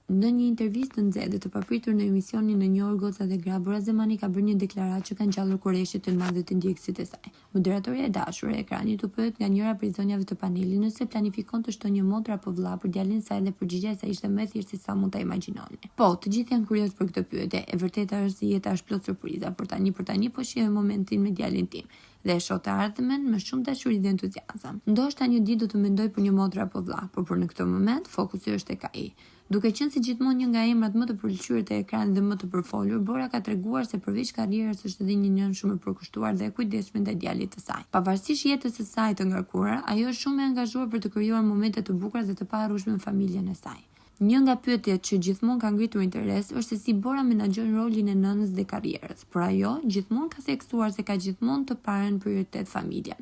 Në një intervistë të nxehtë dhe të papritur në emisionin e njohur Goca dhe Gra, Bora Zemani ka bërë një deklaratë që ka ngjallur kureshtje të madhe te ndjekësit e saj. Moderatorja e dashur e ekranit u pyet nga njëra prej zonjave të panelit nëse planifikon të shtojë një motër apo vëlla për djalin e saj dhe përgjigja e saj ishte më e thjeshtë se sa mund ta imagjinoni. Po, të gjithë janë kurioz për këtë pyetje. E vërteta është se jeta është plot surpriza, por tani për tani po shijoj momentin me djalin tim dhe e shoh të ardhmen me shumë dashuri dhe entuziazëm. Ndoshta një ditë do të mendoj për një motër apo vëlla, por për në këtë moment fokusi është tek ai. Duke qenë si gjithmonë një nga emrat më të pëlqyer të ekranit dhe më të përfolur, Bora ka treguar se përveç karrierës është edhe një nënë shumë e përkushtuar dhe e kujdesshme ndaj djalit të saj. Pavarësisht jetës së saj të ngarkuar, ajo është shumë e angazhuar për të krijuar momente të bukura dhe të paharrueshme me familjen e saj. Një nga pyetjet që gjithmonë ka ngritur interes është se si Bora menaxhon rolin e nënës dhe karrierës, por ajo gjithmonë ka theksuar se ka gjithmonë të parën prioritet familjen.